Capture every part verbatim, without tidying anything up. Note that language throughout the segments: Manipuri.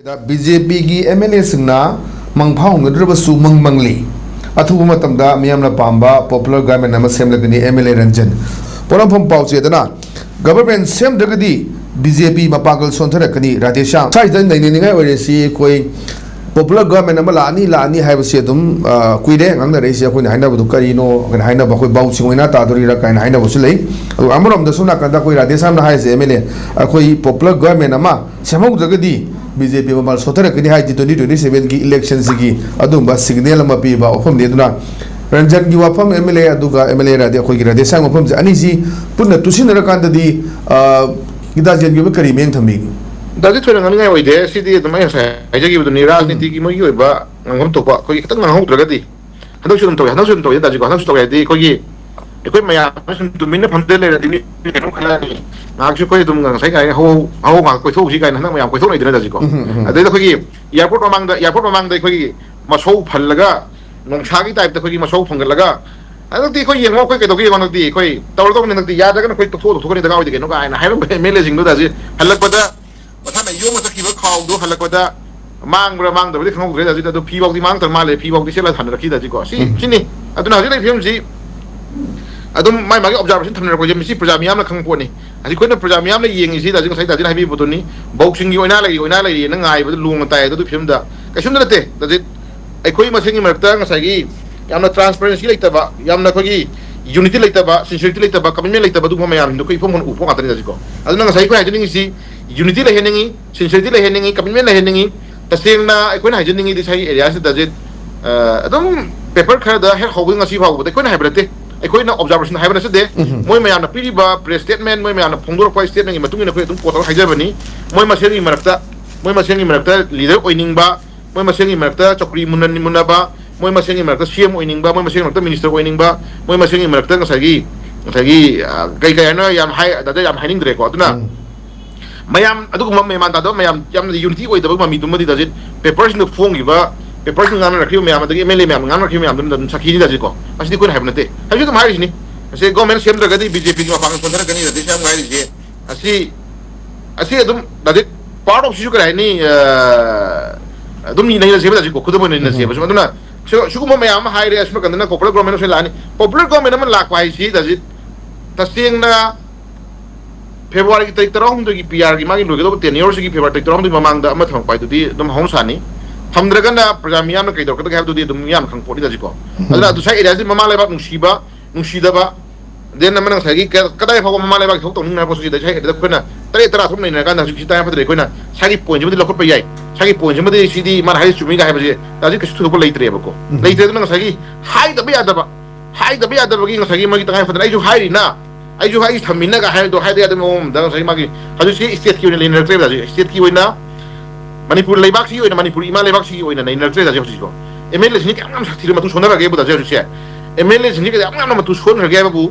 ꯕꯤ ꯖꯦ ꯄꯤꯒꯤ ꯑꯦꯝ ꯑꯦꯜ ꯑꯦꯁꯤꯡꯅ ꯃꯪꯐꯥꯎꯅꯗ꯭ꯔꯕꯁꯨ ꯃꯪ ꯃꯪꯂꯤ꯫ ꯑꯊꯨꯕ ꯃꯇꯝꯗ ꯃꯤꯌꯥꯝꯅ ꯄꯥꯝꯕ ꯄꯣꯄꯨꯂꯔ ꯒꯚꯔꯟꯃꯦꯟ ꯑꯃ ꯁꯦꯝꯂꯒꯅꯤ꯫ M L A Ranjan. ꯄꯣꯠꯅꯝꯐꯝ ꯄꯥꯎꯆꯦꯗꯅ ꯒꯚꯔꯟꯃꯦꯟ ꯁꯦꯝꯗ꯭ꯔꯒꯗꯤ ꯕꯤ ꯖꯦ ꯄꯤ ꯃꯄꯥꯡꯒꯜ ꯁꯣꯟꯊꯔꯛꯀꯅꯤ꯫ ꯔꯥꯙꯦꯁ꯭ꯌꯥꯝ꯫ ꯁ꯭ꯋꯥꯏꯗ ꯅꯩꯅꯅꯤꯡꯉꯥꯏ ꯑꯣꯏꯔꯤꯁꯤ ꯑꯩꯈꯣꯏ ꯄꯣꯄꯨꯂꯔ ꯒꯚꯔꯟꯃꯦꯟ ꯑꯃ ꯂꯥꯛꯑꯅꯤ, ꯂꯥꯛꯑꯅꯤ ꯍꯥꯏꯕꯁꯤ ꯑꯗꯨꯝ, ꯑ, ꯀꯨꯏꯔꯦ ꯉꯥꯡꯅꯔꯛꯏꯁꯦ꯫ ꯑꯩꯈꯣꯏꯅ ꯍꯥꯏꯅꯕꯗꯨ ꯀꯔꯤꯅꯣ? ꯑꯩꯈꯣꯏꯅ ꯍꯥꯏꯅꯕ ꯑꯩꯈꯣꯏ ꯕꯥꯎꯁꯤꯡ ꯑꯣꯏꯅ ꯇꯥꯗꯣꯔꯤꯔꯥ ꯀꯥꯏꯅ ꯍꯥꯏꯅꯕꯁꯨ ꯂꯩ꯫ ꯑꯗꯨꯒ ꯑꯃꯔꯣꯝꯗ ꯁꯣꯝ ꯅꯥꯀꯟꯗ ꯑꯩꯈꯣꯏ ꯔꯥꯙꯦꯁ꯭ꯌꯥꯝꯅ ꯍꯥꯏꯔꯤꯁꯦ, ꯑꯦꯝ ꯑꯦꯜ ꯑꯦ, ꯑꯩꯈꯣꯏ ꯄꯣꯄꯨꯂꯔ ꯒꯚꯔꯟꯃꯦꯟ ꯑꯃ ꯁꯦꯝꯍꯧꯗ꯭ꯔꯒꯗꯤ ꯕꯤ ꯖꯦ ꯄꯤ ꯃꯃꯜ ꯁꯣꯟꯊꯔꯛꯀꯅꯤ ꯍꯥꯏꯗꯤ twenty twenty seven ꯒꯤ election ꯁꯤꯒꯤ ꯑꯗꯨꯒꯨꯝꯕ signal ꯑꯃ ꯄꯤꯕ ꯋꯥꯐꯝꯅꯤ꯫ ꯑꯗꯨꯅ ꯔꯟꯖꯟꯒꯤ ꯋꯥꯐꯝ, ꯑꯦꯝ ꯑꯦꯜ ꯑꯦ, ꯑꯗꯨꯒ ꯑꯦꯝ ꯑꯦꯜ ꯑꯦ ꯔꯥꯙꯦ, ꯑꯩꯈꯣꯏꯒꯤ ꯔꯥꯙꯦꯁ꯭ꯌꯥꯝ ꯋꯥꯐꯝꯁꯦ ꯑꯅꯤꯁꯤ ꯄꯨꯟꯅ ꯇꯨꯁꯤꯟꯅꯔꯀꯥꯟꯗꯗꯤ, ꯑ, ꯒꯤꯇꯥꯖꯦꯟꯒꯤ ꯑꯣꯏꯕ ꯀꯔꯤ ꯃꯤꯠꯌꯦꯡ ꯊꯝꯕꯤꯒꯦ? ꯗꯥꯗꯤ ꯊꯣꯏꯅ ꯉꯥꯡꯅꯤꯡꯉꯥꯏ ꯑꯣꯏꯗꯦ꯫ ꯁꯤꯗꯤ ꯑꯗꯨꯝ ꯑꯩ ꯉꯁꯥꯏ ꯍꯥꯏꯖꯈꯤꯕꯗꯨꯅꯤ, ꯎꯝ꯫ ꯔꯥꯖꯅꯤꯇꯤꯒꯤ ꯃꯣꯏꯒꯤ ꯑꯣꯏꯕ ꯉꯥꯡꯐꯝ ꯊꯣꯛꯄ ꯑꯩꯈꯣꯏꯒꯤ ꯈꯤꯇꯪ ꯉꯥꯡꯍꯧꯗ꯭ꯔꯒꯗꯤ, ꯍꯟꯗꯛꯁꯨ ꯑꯗꯨꯝ ꯇꯧꯏ, ꯍꯟꯗꯛꯁꯨ ꯑꯗꯨꯝ ꯇꯧꯏ ꯇꯥꯁꯤꯀꯣ꯫ ꯍꯟꯗꯛꯁꯨ ꯇꯧꯏ ꯍꯥꯏꯗꯤ ꯑꯩꯈꯣꯏꯒꯤ, ꯑꯩꯈꯣꯏ ꯃꯌꯥꯝ ꯁꯨꯝ ꯇꯨꯃꯤꯟꯅ ꯐꯝꯗ ꯂꯩꯔꯗꯤ ꯃꯤ ꯀꯩꯅꯣꯝ ꯈꯜꯂꯛꯑꯅꯤ꯫ ꯉꯥꯏꯍꯥꯛꯁꯨ ꯑꯩꯈꯣꯏ ꯑꯗꯨꯝ ꯉꯁꯥꯏ ꯀꯥꯏ ꯍꯧ ꯍꯧ ꯉꯥꯏꯍꯥꯛ ꯀꯣꯏꯊꯣꯛꯎꯁꯤ ꯀꯥꯏꯅ ꯍꯟꯗꯛ ꯃꯌꯥꯝ ꯀꯣꯏꯊꯣꯛꯅꯩꯗꯅ ꯇꯥꯁꯤꯀꯣ꯫ ꯎꯝ, ꯎꯝ, ꯎꯝ꯫ ꯑꯗꯩꯗ ꯑꯩꯈꯣꯏꯒꯤ airport ꯃꯃꯥꯡꯗ, airport ꯃꯃꯥꯡꯗ ꯑꯩꯈꯣꯏꯒꯤ ꯃꯁꯧ ꯐꯜꯂꯒ, ꯅꯣꯡꯁꯥꯒꯤ type ꯇ ꯑꯩꯈꯣꯏꯒꯤ ꯃꯁꯧ ꯐꯪꯒꯠꯂꯒ, ꯍꯟꯗꯛꯇꯤ ꯑꯩꯈꯣꯏ ꯌꯦꯡꯉꯣ, ꯑꯩꯈꯣꯏ ꯀꯩꯗꯧꯒꯦ ꯌꯦꯡꯉꯣ, ꯍꯟꯗꯛꯇꯤ ꯑꯩꯈꯣꯏ ꯇꯧꯔꯗꯧꯅꯤ꯫ ꯍꯟꯗꯛꯇꯤ ꯌꯥꯗ꯭ꯔꯒꯅ ꯑꯩꯈꯣꯏ ꯇꯣꯛꯊꯣꯛ ꯇꯣꯛꯊꯣꯛꯀꯅꯤ, ꯗꯔꯀꯥꯔ ꯑꯣꯏꯗꯦ ꯀꯩꯅꯣ ꯀꯥꯏꯅ ꯍꯥꯏꯔꯝꯕ ꯑꯦꯝ ꯑꯦꯜ ꯑꯦꯁꯤꯡꯗꯨꯗ ꯍꯧꯖꯤꯛ ꯍꯜꯂꯛꯄꯗ ꯃꯁꯥꯅ ꯌꯣꯝꯃ ꯆꯠꯈꯤꯕ ꯈꯥꯎꯗꯣ ꯍꯜꯂꯛꯄꯗ ꯃꯥꯡꯕ꯭ꯔꯥ ꯃꯥꯡꯗꯕ꯭ꯔꯗꯤ ꯈꯪꯍꯧꯗ꯭ꯔꯦ꯫ ꯍꯧꯖꯤꯛ ꯑꯗꯨ ꯐꯤꯐꯥꯎꯗꯤ ꯃꯥꯡꯗ꯭ꯔ ꯃꯥꯜꯂꯦ, ꯐꯤꯐꯥꯎꯗꯤ ꯁꯦꯠꯂ ꯊꯥꯅꯔꯛꯈꯤꯗ ꯍꯧꯖꯤꯛꯀꯣ꯫ ꯁꯤ, ꯎꯝ꯫ ꯁꯤꯅꯤ꯫ ꯑꯗꯨꯅ ꯍꯧꯖꯤꯛ ꯂꯩꯔꯤꯕ ꯐꯤꯕꯝꯁꯤ ꯑꯗꯨꯝ ꯃꯥꯏ ꯃꯥꯒꯤ observation ꯊꯝꯅꯔꯛꯄꯁꯦ, ꯃꯁꯤ ꯄ꯭ꯔꯖꯥ ꯃꯤꯌꯥꯝꯅ ꯈꯪꯕ ꯄꯣꯠꯅꯤ꯫ ꯍꯧꯖꯤꯛ ꯑꯩꯈꯣꯏꯅ ꯄ꯭ꯔꯖꯥ ꯃꯤꯌꯥꯝꯅ ꯌꯦꯡꯉꯤꯁꯤ, ꯍꯧꯖꯤꯛ ꯉꯁꯥꯏ ꯗꯥꯗꯤꯅ ꯍꯥꯏꯕꯤꯕ ꯄꯣꯠꯇꯨꯅꯤ, ꯕꯧꯁꯤꯡꯒꯤ ꯑꯣꯏꯅꯥ ꯂꯩꯔꯤ, ꯑꯣꯏꯅꯥ ꯂꯩꯔꯤꯅ ꯉꯥꯏꯕꯗ ꯂꯣꯡꯅ ꯇꯥꯏ꯫ ꯑꯗꯨ ꯐꯤꯕꯝꯗ ꯀꯩꯁꯨꯝꯇ ꯅꯠꯇꯦ꯫ ꯍꯧꯖꯤꯛ ꯑꯩꯈꯣꯏ ꯃꯁꯦꯟꯒꯤ ꯃꯔꯛꯇ ꯉꯁꯥꯏꯒꯤ ꯌꯥꯝꯅ transparency ꯂꯩꯇꯕ, ꯌꯥꯝꯅ ꯑꯩꯈꯣꯏꯒꯤ unity ꯂꯩꯇꯕ, sincerity ꯂꯩꯇꯕ, commitment ꯂꯩꯇꯕ ꯑꯗꯨꯒꯨꯝꯕ ꯃꯌꯥꯝꯁꯤꯡꯗꯣ ꯑꯩꯈꯣꯏ ꯏꯐꯝ ꯐꯝꯅ ꯎꯕ ꯉꯥꯛꯇꯅꯤ ꯍꯧꯖꯤꯛꯀꯣ꯫ ꯑꯗꯨꯅ ꯉꯁꯥꯏ ꯑꯩꯈꯣꯏ ꯍꯥꯏꯖꯅꯤꯡꯉꯤꯁꯤ unity ꯂꯩꯍꯟꯅꯤꯡꯉꯤ, sincerity ꯂꯩꯍꯟꯅꯤꯡꯉꯤ, commitment ꯂꯩꯍꯟꯅꯤꯡꯉꯤ꯫ ꯇꯁꯦꯡꯅ ꯑꯩꯈꯣꯏꯅ ꯍꯥꯏꯖꯅꯤꯡꯉꯤꯗꯤ ꯉꯁꯥꯏꯒꯤ area ꯁꯤꯗ ꯍꯧꯖꯤꯛ, ꯑ, ꯑꯗꯨꯝ paper ꯈꯔꯗ ꯍꯦꯛ ꯍꯧꯕꯗ ꯉꯁꯤ ꯐꯥꯎꯕꯗ ꯑꯩꯈꯣꯏꯅ ꯍꯥꯏꯕ ꯅꯠꯇꯦ, ꯑꯩꯈꯣꯏꯅ observation ꯍꯥꯏꯕ ꯅꯠꯆꯗꯦ꯫ ꯎꯝ꯫ ꯃꯣꯏ ꯃꯌꯥꯝꯅ ꯄꯤꯔꯤꯕ press statement, ꯃꯣꯏ ꯃꯌꯥꯝꯅ ꯐꯣꯡꯗꯣꯔꯛꯄ statement ꯀꯤ ꯃꯇꯨꯡ ꯏꯟꯅ ꯑꯩꯈꯣꯏ ꯑꯗꯨꯝ quote ꯇꯧꯔ ꯍꯥꯏꯖꯕꯅꯤ꯫ ꯃꯣꯏ ꯃꯁꯦꯟꯒꯤ ꯃꯔꯛꯇ, ꯃꯣꯏ ꯃꯁꯦꯟꯒꯤ ꯃꯔꯛꯇ leader ꯑꯣꯏꯅꯤꯡꯕ, ꯃꯣꯏ ꯃꯁꯦꯟꯒꯤ ꯃꯔꯛꯇ ꯆꯧꯀ꯭ꯔꯤ ꯃꯨꯟꯅ-, ꯃꯨꯟꯅꯕ, ꯃꯣꯏ ꯃꯁꯦꯟꯒꯤ ꯃꯔꯛꯇ ꯁꯤ ꯑꯦꯝ ꯑꯣꯏꯅꯤꯡꯕ, ꯃꯣꯏ ꯃꯁꯦꯟꯒꯤ ꯃꯔꯛꯇ minister ꯑꯣꯏꯅꯤꯡꯕ, ꯃꯣꯏ ꯃꯁꯦꯟꯒꯤ ꯃꯔꯛꯇ ꯉꯁꯥꯏꯒꯤ, ꯉꯁꯥꯏꯒꯤ, ꯑ, ꯀꯩ ꯀꯩ ꯍꯥꯏꯅꯣ ꯌꯥꯝ ꯍꯥꯏ, ꯗꯥꯗꯥ ꯌꯥꯝ ꯍꯥꯏꯅꯤꯡꯗ꯭ꯔꯦꯀꯣ꯫ ꯑꯗꯨꯅ ꯎꯝ꯫ ꯃꯌꯥꯝ ꯑꯗꯨꯒꯨꯝꯕ ꯃꯦꯃꯥꯟ ꯇꯥꯗꯕ ꯃꯌꯥꯝ, ꯌꯥꯝꯅ unity ꯑꯣꯏꯗꯕ ꯃꯃꯤꯗꯨꯃꯗꯤ ꯗꯥꯖꯤꯠ paper ꯁꯤꯡꯗ ꯐꯣꯡꯈꯤꯕ, paper ꯁꯤꯡ ꯉꯥꯡꯅꯔꯛꯈꯤꯕ ꯃꯌꯥꯝ, ꯑꯗꯒꯤ ꯑꯦꯝ ꯑꯦꯜ ꯑꯦ ꯃꯌꯥꯝꯅ ꯉꯥꯡꯅꯔꯛꯈꯤꯕ ꯃꯌꯥꯝꯗꯨꯅ ꯑꯗꯨꯝ ꯁꯥꯈꯤꯅꯤ ꯗꯥꯖꯤꯠꯀꯣ꯫ ꯑꯁꯤꯗꯤ ꯑꯩꯈꯣꯏꯅ ꯍꯥꯏꯕ ꯅꯠꯇꯦ꯫ ꯍꯧꯖꯤꯛ ꯑꯗꯨꯝ ꯍꯥꯏꯔꯤꯁꯤꯅꯤ꯫ ꯉꯁꯤ government ꯁꯦꯝꯗ꯭ꯔꯒꯗꯤ ꯕꯤ ꯖꯦ ꯄꯤꯒꯤ ꯃꯄꯥꯡꯒꯜ ꯁꯣꯟꯊꯔꯛꯀꯅꯤ, ꯗꯥꯖꯤꯠ ꯁꯤ ꯌꯥꯝ ꯍꯥꯏꯔꯤꯁꯦ꯫ ꯑꯁꯤ, ꯑꯁꯤ ꯑꯗꯨꯝ ꯗꯥꯖꯤꯠ ꯄꯥꯔꯠ ꯑꯣꯐ ꯁꯤꯁꯨ ꯀꯔꯤ ꯍꯥꯏꯅꯤ, ꯑ, ꯑꯗꯨꯝ ꯅꯩꯅꯁꯦꯕ ꯇꯥꯖꯤꯠꯀꯣ, ꯈꯨꯗꯝ ꯑꯣꯏꯅ ꯅꯩꯅꯁꯦꯕ꯫ ꯁꯨꯝ ꯑꯗꯨꯅ ꯁꯤ-, ꯁꯤꯒꯨꯝꯕ ꯃꯌꯥꯝ ꯑꯃ ꯍꯥꯏꯔꯦ, ꯑꯁꯤ ꯃꯇꯝꯗꯅ ꯄꯣꯄꯨꯂꯔ ꯒꯣꯔꯃꯦꯟ ꯑꯃ ꯂꯥꯛꯑꯅꯤ꯫ ꯄꯣꯄꯨꯂꯔ ꯒꯣꯔꯃꯦꯟ ꯑꯃ ꯂꯥꯛꯄ ꯍꯥꯏꯁꯤ ꯇꯥꯖꯤꯠ, ꯇꯁꯦꯡꯅ ꯐꯦꯕ꯭ꯔꯨꯋꯥꯔꯤꯒꯤ ꯇꯥꯔꯤꯛ ꯇꯔꯥꯍꯨꯝꯗꯣꯏꯒꯤ ꯄꯤ ꯑꯥꯔꯒꯤ ꯃꯥꯒꯤ ꯂꯣꯏꯒꯗꯧꯕ ꯇꯦꯅꯤꯌꯣꯔꯁꯤꯒꯤ ꯐꯦꯕ꯭ꯔꯨꯋꯥꯔꯤ ꯇꯥꯔꯤꯛ ꯇꯔꯥꯍꯨꯝꯗꯣꯏ ꯃꯃꯥꯡꯗ ꯑꯃ ꯊꯝꯃꯛꯄ ꯍꯥꯏꯗꯨꯗꯤ ꯑꯗꯨꯝ ꯍꯧꯅ ꯁꯥꯅꯤ꯫ ꯊꯝꯗ꯭ꯔꯒꯅ ꯄ꯭ꯔꯖꯥ ꯃꯤꯌꯥꯝꯅ ꯀꯩ ꯇꯧꯔꯛꯀꯗꯒꯦ ꯍꯥꯏꯕꯗꯨꯗꯤ ꯑꯗꯨꯝ ꯃꯤꯌꯥꯝꯅ ꯈꯪꯄꯣꯠꯅꯤ ꯇꯥꯖꯤꯠꯀꯣ꯫ ꯑꯗꯨꯅ ꯑꯗꯨ ꯁ꯭ꯋꯥꯏ ꯑꯦꯔꯤꯌꯥꯁꯤ ꯃꯃꯥ ꯂꯩꯕꯥꯛ ꯅꯨꯡꯁꯤꯕ, ꯅꯨꯡꯁꯤꯗꯕ, then ꯑꯃꯅ ꯉꯁꯥꯏꯒꯤ ꯀ-, ꯀꯗꯥꯏ ꯐꯥꯎꯕ ꯃꯃꯥ ꯂꯩꯕꯥꯛꯀꯤ ꯊꯕꯛ ꯇꯧꯅꯤꯡꯅ ꯍꯥꯏꯕ ꯄꯣꯠꯁꯤꯗ ꯉꯁꯥꯏ ꯑꯩꯈꯣꯏꯅ ꯇꯔꯦꯠ ꯇꯔꯥ ꯊꯣꯛ ꯂꯩꯅꯔꯀꯥꯟꯗ ꯍꯧꯖꯤꯛꯁꯤ ꯇꯉꯥꯏ ꯐꯗ꯭ꯔꯦ꯫ ꯑꯩꯈꯣꯏꯅ ꯁ꯭ꯋꯥꯏꯒꯤ ꯄꯣꯏꯟꯁꯤꯃꯗꯤ ꯂꯧꯈꯠꯄ ꯌꯥꯏ, ꯁ꯭ꯋꯥꯏꯒꯤ ꯄꯣꯏꯟꯁꯤꯃꯗꯤ ꯁꯤꯗꯤ ꯃꯥꯅ ꯍꯥꯏꯔꯤ ꯆꯨꯝꯃꯤꯒ ꯍꯥꯏꯕꯁꯦ ꯇꯥꯖꯤꯠ ꯀꯩꯁꯨ ꯊꯣꯏꯗꯣꯛꯄ ꯂꯩꯇ꯭ꯔꯦꯕꯀꯣ꯫ ꯂꯩꯇ꯭ꯔꯦ꯫ ꯑꯗꯨꯅ ꯉꯁꯥꯏꯒꯤ ꯍꯥꯏꯗꯕ ꯌꯥꯗꯕ, ꯍꯥꯏꯗꯕ ꯌꯥꯗꯕꯒꯤ ꯉꯁꯥꯏꯒꯤ ꯃꯥꯒꯤ ꯇꯉꯥꯏ ꯐꯗꯅ ꯑꯩꯁꯨ ꯍꯥꯏꯔꯤꯅ, ꯑꯩꯁꯨ ꯍꯥꯏ ꯊꯝꯃꯤꯟꯅꯒ ꯍꯥꯏꯕꯗꯣ ꯍꯥꯏꯗ ꯌꯥꯗꯕ ꯃꯑꯣꯡ ꯑꯃꯗ ꯉꯁꯥꯏꯒꯤ ꯃꯥꯒꯤ ꯍꯧꯖꯤꯛꯁꯤ ꯁ꯭ꯇꯦꯠꯀꯤ ꯑꯣꯏꯅ ꯂꯩꯅꯔꯛꯇ꯭ꯔꯦꯕ ꯍꯧꯖꯤꯛ꯫ ꯁ꯭ꯇꯦꯠꯀꯤ ꯑꯣꯏꯅ ꯃꯅꯤꯄꯨꯔ ꯂꯩꯕꯥꯛꯁꯤꯒꯤ ꯑꯣꯏꯅ, ꯃꯅꯤꯄꯨꯔ ꯏꯃꯥ ꯂꯩꯕꯥꯛꯁꯤꯒꯤ ꯑꯣꯏꯅ ꯂꯩꯅꯔꯛꯇ꯭ꯔꯦ ꯍꯧꯖꯤꯛ ꯍꯧꯖꯤꯛꯀꯣ꯫ ꯑꯦꯝ ꯑꯦꯜ ꯑꯦꯁꯤꯡꯁꯤ ꯀꯌꯥꯝ ꯌꯥꯝ ꯁꯥꯊꯤꯔ ꯃꯇꯨ ꯁꯣꯟꯊꯔꯒꯦꯕꯨ ꯇꯥꯖꯤꯠ ꯍꯧꯖꯤꯛꯁꯦ꯫ ꯑꯦꯝ ꯑꯦꯜ ꯑꯦꯁꯤꯡꯁꯤ ꯀꯌꯥꯝ ꯌꯥꯝꯅ ꯃꯇꯨ ꯁꯣꯟꯈ꯭ꯔꯒꯦ ꯍꯥꯏꯕꯕꯨ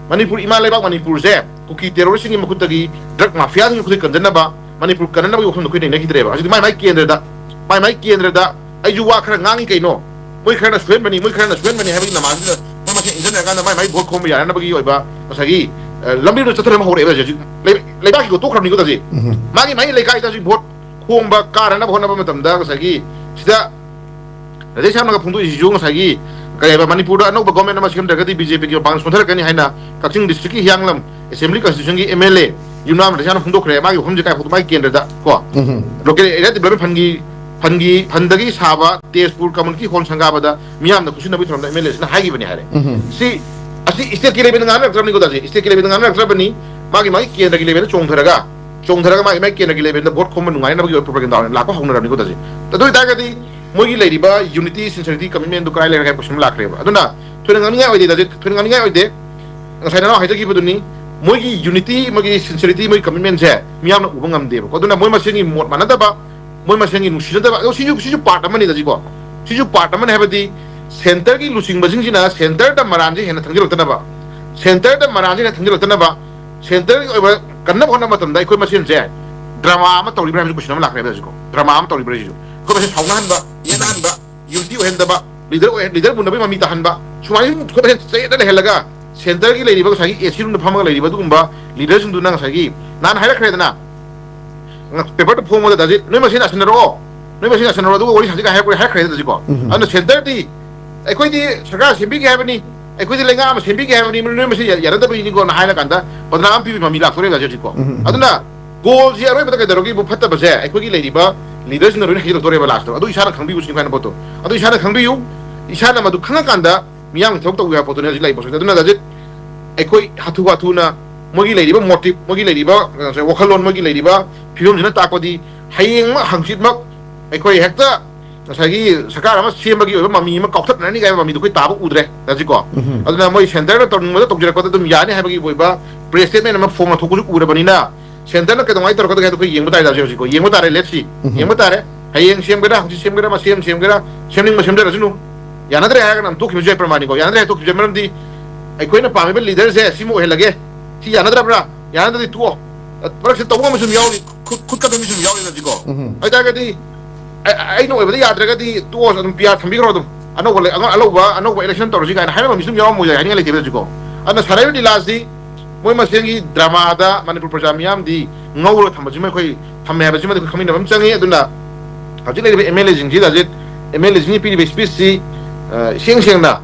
ꯃꯅꯤꯄꯨꯔ ꯏꯃꯥ ꯂꯩꯕꯥꯛ ꯃꯅꯤꯄꯨꯔꯁꯦ ꯀꯨꯀꯤ ꯇꯦꯔꯣꯔꯤꯁꯁꯤꯡꯒꯤ ꯃꯈꯨꯠꯇꯒꯤ, ꯗ꯭ꯔꯒ ꯃꯥꯐꯤꯌꯥꯁꯤꯡꯒꯤ ꯃꯈꯨꯠꯇꯒꯤ ꯀꯟꯖꯅꯕ, ꯃꯅꯤꯄꯨꯔ ꯀꯟꯅꯅꯕꯒꯤ ꯋꯥꯐꯝꯗ ꯑꯩꯈꯣꯏ ꯅꯩꯅꯈꯤꯗ꯭ꯔꯦꯕ꯫ ꯍꯧꯖꯤꯛꯇꯤ ꯃꯥꯏ ꯃꯥꯏ ꯀꯦꯟꯗ꯭ꯔꯗ, ꯃꯥꯏ ꯃꯥꯏ ꯀꯦꯟꯗ꯭ꯔꯗ ꯑꯩꯁꯨ ꯋꯥ ꯈꯔ ꯉꯥꯡꯉꯤ ꯀꯩꯅꯣ, ꯃꯣꯏ ꯈꯔꯅ ꯁꯣꯏꯍꯟꯕꯅꯤ, ꯃꯣꯏ ꯈꯔꯅ ꯁꯣꯏꯍꯟꯕꯅꯤ ꯍꯥꯏꯕꯒꯤ ꯅꯃꯥꯟꯁꯤꯗ ꯃꯣꯏ ꯃꯁꯦꯟ ꯏꯟꯖꯟꯅꯔꯀꯥꯟꯗ ꯃꯥꯏ ꯃꯥꯏ ꯚꯣꯠ ꯈꯣꯝꯕ ꯌꯥꯅꯅꯕꯒꯤ ꯑꯣꯏꯕ ꯉꯁꯥꯏꯒꯤ, ꯑ, ꯂꯝꯕꯤꯗꯣ ꯆꯠꯊꯔꯝꯕ ꯍꯧꯔꯛꯑꯦꯕ ꯍꯧꯖꯤꯛ꯫ ꯂꯩ-, ꯂꯩꯕꯥꯛꯀꯤꯗꯣ ꯇꯣꯛꯈ꯭ꯔꯕꯅꯤꯀꯣ ꯇꯥꯖꯤꯠ꯫ ꯃꯥꯒꯤ ꯃꯥꯒꯤ ꯂꯩꯀꯥꯏꯗ ꯍꯧꯖꯤꯛ ꯚꯣꯠ ꯈꯣꯝꯕ ꯀꯥꯔꯅꯕ ꯍꯣꯠꯅꯕ ꯃꯇꯝꯗ ꯉꯁꯥꯏꯒꯤ ꯁꯤꯗ ꯔꯥꯙꯦꯁ꯭ꯌꯥꯝꯅꯒ ꯐꯣꯡꯗꯣꯛꯏꯁꯤꯁꯨ ꯉꯁꯥꯏꯒꯤ ꯀꯔꯤ ꯍꯥꯏꯕ, ꯃꯅꯤꯄꯨꯔꯗ ꯑꯅꯧꯕ ꯒꯣꯔꯃꯦꯟ ꯑꯃ ꯁꯦꯝꯗ꯭ꯔꯒꯗꯤ ꯕꯤ ꯖꯦ ꯄꯤꯒꯤ ꯃꯄꯥꯡꯒꯜ ꯁꯣꯟꯊꯔꯛꯀꯅꯤ ꯍꯥꯏꯅ ꯀꯛꯆꯤꯡ ꯗꯤꯁꯇ꯭ꯔꯤꯛꯀꯤ ꯍꯤꯌꯥꯡꯂꯝ ꯑꯦꯁꯦꯝꯕ꯭ꯂꯤ ꯀꯟꯁꯇꯤꯇ꯭ꯌꯨꯁꯟꯒꯤ ꯑꯦꯝ ꯑꯦꯜ ꯑꯦ ꯌꯨꯝꯅꯥꯝ ꯔꯥꯙꯦꯁ꯭ꯌꯥꯝꯅ ꯐꯣꯡꯗꯣꯛꯈ꯭ꯔꯦ꯫ ꯃꯥꯒꯤ ꯋꯥꯐꯝꯁꯦ ꯀꯥꯏ ꯐꯣꯡꯗꯣꯛ-, ꯃꯥꯒꯤ ꯀꯦꯟꯗ꯭ꯔꯗ ꯀꯣ, ꯂꯣꯀꯦꯜ ꯑꯦꯔꯤꯌꯥ ꯗꯤꯕ꯭ꯂꯞꯃꯦꯟ ꯐꯟꯒꯤ, ꯐꯟꯒꯤ, ꯐꯟꯗꯒꯤ ꯁꯥꯕ ꯇꯦꯖꯄꯨꯔ ꯀꯝꯃ꯭ꯌꯨꯅꯤꯇꯤ ꯍꯣꯜ ꯁꯪꯒꯥꯕꯗ ꯃꯤꯌꯥꯝꯅ ꯈꯨꯠꯁꯨꯅꯕꯒꯤ ꯊꯧꯔꯝꯗ ꯑꯦꯝ ꯑꯦꯜ ꯑꯦꯁꯤꯅ ꯍꯥꯏꯈꯤꯕꯅꯤ ꯍꯥꯏꯔꯦ꯫ ꯁꯤ ꯑꯁꯤ ꯁ꯭ꯇꯦꯠꯀꯤ ꯂꯦꯚꯦꯜꯗ ꯉꯥꯡꯅꯔꯛꯇ꯭ꯔꯕꯅꯤꯀꯣ ꯇꯥꯖꯤꯠ꯫ ꯁ꯭ꯇꯦꯠꯀꯤ ꯂꯦꯚꯦꯜꯗ ꯉꯥꯡꯅꯔꯛꯇ꯭ꯔꯕꯅꯤ꯫ ꯃꯥꯒꯤ ꯃꯥꯒꯤ ꯀꯦꯟꯗ꯭ꯔꯒꯤ ꯂꯦꯚꯦꯜꯗ ꯆꯣꯡꯊꯔꯒ, ꯆꯣꯡꯊꯔꯒ ꯃꯥꯒꯤ ꯃꯥꯒꯤ ꯀꯦꯟꯗ꯭ꯔꯒꯤ ꯂꯦꯚꯦꯜꯗ ꯚꯣꯠ ꯈꯣꯝꯕ ꯅꯨꯡꯉꯥꯏꯅꯕꯒꯤ ꯑꯣꯏꯕ ꯄ꯭ꯔꯣꯄꯥꯒꯦꯟꯗꯥ ꯑꯣꯏꯅ ꯂꯥꯛꯄ ꯍꯧꯅꯔꯕꯅꯤꯀꯣ ꯇꯥꯖꯤꯠ꯫ ꯑꯗꯨ ꯑꯣꯏꯇꯥꯔꯒꯗꯤ ꯃꯣꯏꯒꯤ ꯂꯩꯔꯤꯕ ꯌꯨꯅꯤꯇꯤ, ꯁꯤꯟꯁꯔꯤꯇꯤ, ꯀꯃꯤꯠꯃꯦꯟꯗꯨ ꯀꯗꯥꯏ ꯂꯩꯔꯒꯦ ꯍꯥꯏꯕ ꯀꯣꯏꯁꯟ ꯑꯃ ꯂꯥꯛꯈ꯭ꯔꯦꯕ꯫ ꯑꯗꯨꯅ ꯊꯣꯏꯅ ꯉꯥꯡꯅꯤꯡꯉꯥꯏ ꯑꯣꯏꯗꯦ ꯇꯥꯖꯤꯠ, ꯊꯣꯏꯅ ꯉꯥꯡꯅꯤꯡꯉꯥꯏ ꯑꯣꯏꯗꯦ꯫ ꯉꯁꯥꯏ ꯅꯅꯥꯎ ꯍꯥꯏꯖꯈꯤꯕꯗꯨꯅꯤ, ꯃꯣꯏꯒꯤ ꯌꯨꯅꯤꯇꯤ, ꯃꯣꯏꯒꯤ ꯁꯤꯟꯁꯔꯤꯇꯤ, ꯃꯣꯏꯒꯤ ꯀꯃꯤꯠꯃꯦꯟꯁꯦ ꯃꯤꯌꯥꯝꯅ ꯎꯕ ꯉꯝꯗꯦꯕꯀꯣ꯫ ꯑꯗꯨꯅ ꯃꯣꯏ ꯃꯁꯦꯟꯒꯤ ꯃꯣꯠ ꯃꯥꯟꯅꯗꯕ, ꯃꯣꯏ ꯃꯁꯦꯟꯒꯤ ꯅꯨꯡꯁꯤꯅꯗꯕ, ꯑꯗꯣ ꯁꯤꯁꯨ, ꯁꯤꯁꯨ ꯄꯥꯔꯠ ꯑꯃꯅꯤꯗ ꯁꯤꯀꯣ꯫ ꯁꯤꯁꯨ ꯄꯥꯔꯠ ꯑꯃꯅꯤ ꯍꯥꯏꯕꯗꯤ ꯁꯦꯟꯇꯔꯒꯤ ꯂꯨꯆꯤꯡꯕꯁꯤꯡꯁꯤꯅ ꯁꯦꯟꯇꯔꯗ ꯃꯔꯥꯟꯁꯦ ꯍꯦꯟꯅ ꯊꯪꯖꯤꯜꯂꯛꯇꯅꯕ, ꯁꯦꯟꯇꯔꯗ ꯃꯔꯥꯟꯁꯦ ꯍꯦꯟꯅ ꯊꯪꯖꯤꯜꯂꯛꯇꯅꯕ, ꯁꯦꯟꯇꯔꯒꯤ ꯑꯣꯏꯕ ꯀꯟꯅꯕ ꯍꯣꯠꯅꯕ ꯃꯇꯝꯗ ꯑꯩꯈꯣꯏ ꯃꯁꯦꯟꯁꯦ ꯗ꯭ꯔꯃꯥ ꯑꯃ ꯇꯧꯔꯤꯕ꯭ꯔꯥ ꯍꯥꯏꯕꯁꯨ ꯀꯣꯏꯁꯟ ꯑꯃ ꯂꯥꯛꯈ꯭ꯔꯦꯕ ꯍꯧꯖꯤꯛꯀꯣ꯫ ꯗ꯭ꯔꯃꯥ ꯑꯃ ꯇꯧꯔꯤꯕ꯭ꯔꯥ ꯍꯥꯏꯁꯤꯁꯨ꯫ ꯑꯩꯈꯣꯏ ꯃꯁꯦꯟ ꯁꯥꯎꯅꯍꯟꯕ, ꯌꯦꯠꯅꯍꯟꯕ, ꯌꯨꯅꯤꯇꯤ ꯑꯣꯏꯍꯟꯗꯕ, ꯂꯤꯗꯔ ꯑꯣꯏꯍꯟ-, ꯂꯤꯗꯔ ꯃꯨꯟꯅꯕꯒꯤ ꯃꯃꯤ ꯇꯥꯍꯟꯕ, ꯁꯨꯃꯥꯏꯅ ꯁꯨꯝ ꯑꯩꯈꯣꯏ ꯃꯁꯦꯟ ꯆꯌꯦꯠꯅ ꯂꯩꯍꯜꯂꯒ ꯁꯦꯟꯇꯔꯒꯤ ꯂꯩꯔꯤꯕ ꯉꯁꯥꯏꯒꯤ ꯑꯦ ꯁꯤ ꯔꯨꯝꯗ ꯐꯝꯃꯒ ꯂꯩꯔꯤꯕ ꯑꯗꯨꯒꯨꯝꯕ ꯂꯤꯗꯔꯁꯤꯡꯗꯨꯅ ꯉꯁꯥꯏꯒꯤ ꯅꯍꯥꯟ ꯍꯥꯏꯔꯛꯈ꯭ꯔꯦꯗꯅ, ꯄꯦꯄꯔꯗ ꯐꯣꯡꯕꯗ ꯗꯥꯖꯤꯠ ꯅꯣꯏ ꯃꯁꯦꯟ ꯌꯥꯁꯤꯟꯅꯔꯛꯑꯣ, ꯅꯣꯏ ꯃꯁꯦꯟ ꯌꯥꯁꯤꯟꯅꯔꯣ, ꯑꯗꯨꯒ ꯋꯥꯔꯤ ꯁꯥꯁꯤꯒ ꯍꯥꯏꯔꯛꯄ, ꯍꯥꯏꯈ꯭ꯔꯦ ꯗꯥꯖꯤꯠꯀꯣ꯫ ꯎꯝ꯫ ꯑꯗꯨꯅ ꯁꯦꯟꯇꯔꯗꯤ ꯑꯩꯈꯣꯏꯗꯤ ꯁꯔꯀꯥꯔ ꯁꯦꯝꯕꯤꯒꯦ ꯍꯥꯏꯕꯅꯤ, ꯑꯩꯈꯣꯏꯗꯤ ꯂꯩꯉꯥꯛ ꯑꯃ ꯁꯦꯝꯕꯤꯒꯦ ꯍꯥꯏꯕꯅꯤ, ꯅꯣꯏ ꯃꯁꯦꯟ ꯌꯥꯅꯗꯕꯒꯤꯅꯤꯀꯣꯅ ꯍꯥꯏꯔ ꯀꯥꯟꯗ ꯄꯟꯗ꯭ꯔꯥ ꯑꯃ ꯄꯤꯕꯒꯤ ꯃꯃꯤ ꯂꯥꯛꯇꯣꯔꯦ ꯗꯥꯖꯤꯠ ꯍꯧꯖꯤꯛꯀꯣ꯫ ꯎꯝ꯫ ꯑꯗꯨꯅ ꯒꯣꯜꯁꯤ ꯑꯔꯣꯏꯕꯗ ꯀꯩꯗꯧꯔꯒꯦꯕꯨ ꯐꯠꯇꯕꯁꯦ ꯑꯩꯈꯣꯏꯒꯤ ꯂꯩꯔꯤꯕ ꯂꯤꯗꯔꯁꯤꯡꯅ ꯂꯣꯏꯅ ꯍꯩꯗꯣꯛꯇꯣꯔꯦꯕ ꯂꯥꯁꯇ꯫ ꯑꯗꯨ ꯏꯁꯥꯅ ꯈꯪꯕꯤꯌꯨ ꯁꯤꯅꯤ ꯀꯥꯏꯅ ꯄꯣꯠꯇꯣ, ꯑꯗꯨ ꯏꯁꯥꯅ ꯈꯪꯕꯤꯌꯨ꯫ ꯏꯁꯥꯅ ꯃꯗꯨ ꯈꯪꯉꯀꯥꯟꯗ ꯃꯤꯌꯥꯝꯒꯤ ꯊꯕꯛ ꯇꯧꯕ ꯌꯥꯕ ꯄꯣꯠꯇꯨꯅꯤ ꯍꯧꯖꯤꯛ ꯂꯩꯔꯤꯕ ꯄꯣꯠꯁꯦ꯫ ꯑꯗꯨꯅ ꯗꯥꯖꯤꯠ ꯑꯩꯈꯣꯏ ꯍꯥꯊꯨ ꯍꯥꯊꯨꯅ ꯃꯣꯏꯒꯤ ꯂꯩꯔꯤꯕ ꯃꯣꯇꯤꯞ, ꯃꯣꯏꯒꯤ ꯂꯩꯔꯤꯕ, ꯀꯩꯅꯣꯁꯦ, ꯋꯥꯈꯜꯂꯣꯟ, ꯃꯣꯏꯒꯤ ꯂꯩꯔꯤꯕ ꯐꯤꯕꯝꯁꯤꯅ ꯇꯥꯛꯄꯗꯤ ꯍꯌꯦꯡꯃꯛ ꯍꯪꯆꯤꯠꯃꯛ ꯑꯩꯈꯣꯏ ꯍꯦꯛꯇ ꯉꯁꯥꯏꯒꯤ ꯁꯔꯀꯥꯔ ꯑꯃ ꯁꯦꯝꯕꯒꯤ ꯑꯣꯏꯕ ꯃꯃꯤ ꯑꯃ ꯀꯥꯎꯊꯠꯅꯔꯅꯤ ꯀꯥꯏꯕ ꯃꯃꯤꯗꯣ ꯑꯩꯈꯣꯏ ꯇꯥꯕ ꯎꯗ꯭ꯔꯦ ꯍꯧꯖꯤꯛꯀꯣ꯫ ꯎꯝ꯫ ꯑꯗꯨꯅ ꯃꯣꯏ ꯁꯦꯟꯇꯔꯅ ꯇꯧꯅꯤꯡꯕꯗ ꯇꯧꯖꯔꯛꯄꯗ ꯑꯗꯨꯝ ꯌꯥꯅꯤ ꯍꯥꯏꯕꯒꯤ ꯑꯣꯏꯕ ꯄ꯭ꯔꯦꯁ ꯁ꯭ꯇꯦꯠꯃꯦꯟ ꯑꯃ ꯐꯣꯡꯅ ꯊꯣꯛꯄꯁꯨ ꯎꯔꯕꯅꯤꯅ ꯁꯦꯟꯇꯔꯅ ꯀꯩꯗꯧꯉꯩ ꯇꯧꯔꯛꯀꯗꯒꯦ ꯍꯥꯏꯗꯣ ꯑꯩꯈꯣꯏ ꯌꯦꯡꯕ ꯇꯥꯔꯦ ꯍꯧꯖꯤꯛ ꯍꯧꯖꯤꯛꯀꯣ꯫ ꯌꯦꯡꯕ ꯇꯥꯔꯦ, let's see꯫ ꯎꯝ꯫ ꯌꯦꯡꯕ ꯇꯥꯔꯦ꯫ ꯍꯌꯦꯡ ꯁꯦꯝꯒꯦꯔꯥ, ꯍꯪꯆꯤꯠ ꯁꯦꯝꯒꯦꯔꯥ, ꯑꯃ ꯁꯦꯝ ꯁꯦꯝꯒꯦꯔꯥ, ꯁꯦꯝꯅꯤꯡꯕ ꯁꯦꯝꯖꯔꯁꯅꯨ꯫ ꯌꯥꯅꯗ꯭ꯔꯦ ꯍꯥꯏꯔꯒꯅ ꯑꯗꯨꯝ ꯇꯣꯛꯈꯤꯕꯁꯨ ꯌꯥꯏ ꯄ꯭ꯔꯃꯥꯅꯤꯀꯣ꯫ ꯌꯥꯅꯗ꯭ꯔꯦ ꯍꯥꯏꯔ ꯇꯣꯛꯈꯤꯕꯁꯨ ꯌꯥꯏ꯫ ꯃꯔꯝꯗꯤ ꯑꯩꯈꯣꯏꯅ ꯄꯥꯝꯃꯤꯕ ꯂꯤꯗꯔꯁꯦ ꯁꯤꯃ ꯑꯣꯏꯍꯜꯂꯒꯦ, ꯁꯤ ꯌꯥꯅꯗ꯭ꯔꯕ꯭ꯔꯥ? ꯌꯥꯅꯗ꯭ꯔꯗꯤ ꯇꯣꯛꯑꯣ꯫ ꯃꯔꯛꯁꯤꯗ ꯇꯧꯕ ꯉꯝꯕꯁꯨ ꯑꯗꯨꯝ ꯌꯥꯎꯔꯤ, ꯈꯨꯠ, ꯈꯨꯠ ꯀꯟꯕ ꯃꯤꯁꯨ ꯑꯗꯨꯝ ꯌꯥꯎꯔꯤ ꯍꯧꯖꯤꯛꯀꯣ꯫ ꯎꯝ꯫ ꯑꯗꯨ ꯑꯣꯏꯇꯥꯔꯒꯗꯤ ꯑꯩ-, ꯑꯩꯅ ꯑꯣꯏꯕꯗ ꯌꯥꯗ꯭ꯔꯒꯗꯤ ꯇꯣꯛꯑꯣ, ꯑꯗꯨꯝ ꯄꯤ ꯑꯥꯔ ꯊꯝꯕꯤꯈ꯭ꯔꯣ ꯑꯗꯨꯝ꯫ ꯑꯅꯧꯕ ꯂꯩ-, ꯑꯉ-, ꯑꯅꯧꯕ, ꯑꯅꯧꯕ ꯏꯂꯦꯛꯁꯟ ꯇꯧꯔꯁꯤ ꯀꯥꯏꯅ ꯍꯥꯏꯅꯕ ꯃꯤꯁꯨ ꯑꯗꯨꯝ ꯌꯥꯎꯔꯝꯃꯣꯏ ꯌꯥꯏ, ꯍꯥꯏꯅꯤꯡꯉꯥꯏ ꯂꯩꯇꯦꯕ ꯍꯧꯖꯤꯛꯀꯣ꯫ ꯑꯗꯨꯅ ꯁꯥꯟꯅꯔꯤꯕ ꯂꯤꯂꯥꯁꯤ ꯃꯣꯏ ꯃꯁꯦꯟꯒꯤ ꯗ꯭ꯔꯃꯥꯗ ꯃꯅꯤꯄꯨꯔ ꯄ꯭ꯔꯖꯥ ꯃꯤꯌꯥꯝꯗꯤ ꯉꯧꯔꯒ ꯊꯝꯕꯁꯤꯃ ꯑꯩꯈꯣꯏ ꯊꯝꯃꯦ ꯍꯥꯏꯕꯁꯤꯃꯗꯤ ꯑꯩꯈꯣꯏ ꯈꯪꯃꯤꯟꯅꯕ ꯑꯃ ꯆꯪꯉꯤ꯫ ꯑꯗꯨꯅ ꯍꯧꯖꯤꯛ ꯂꯩꯔꯤꯕ ꯑꯦꯝ ꯑꯦꯜ ꯑꯦꯁꯤꯡꯁꯤ ꯍꯧꯖꯤꯛ ꯑꯦꯝ ꯑꯦꯜ ꯑꯦꯁꯤꯡꯅ ꯄꯤꯔꯤꯕ ꯁ꯭ꯄꯤꯆꯁꯤ, ꯑ, ꯏꯁꯦꯡ ꯁꯦꯡꯅ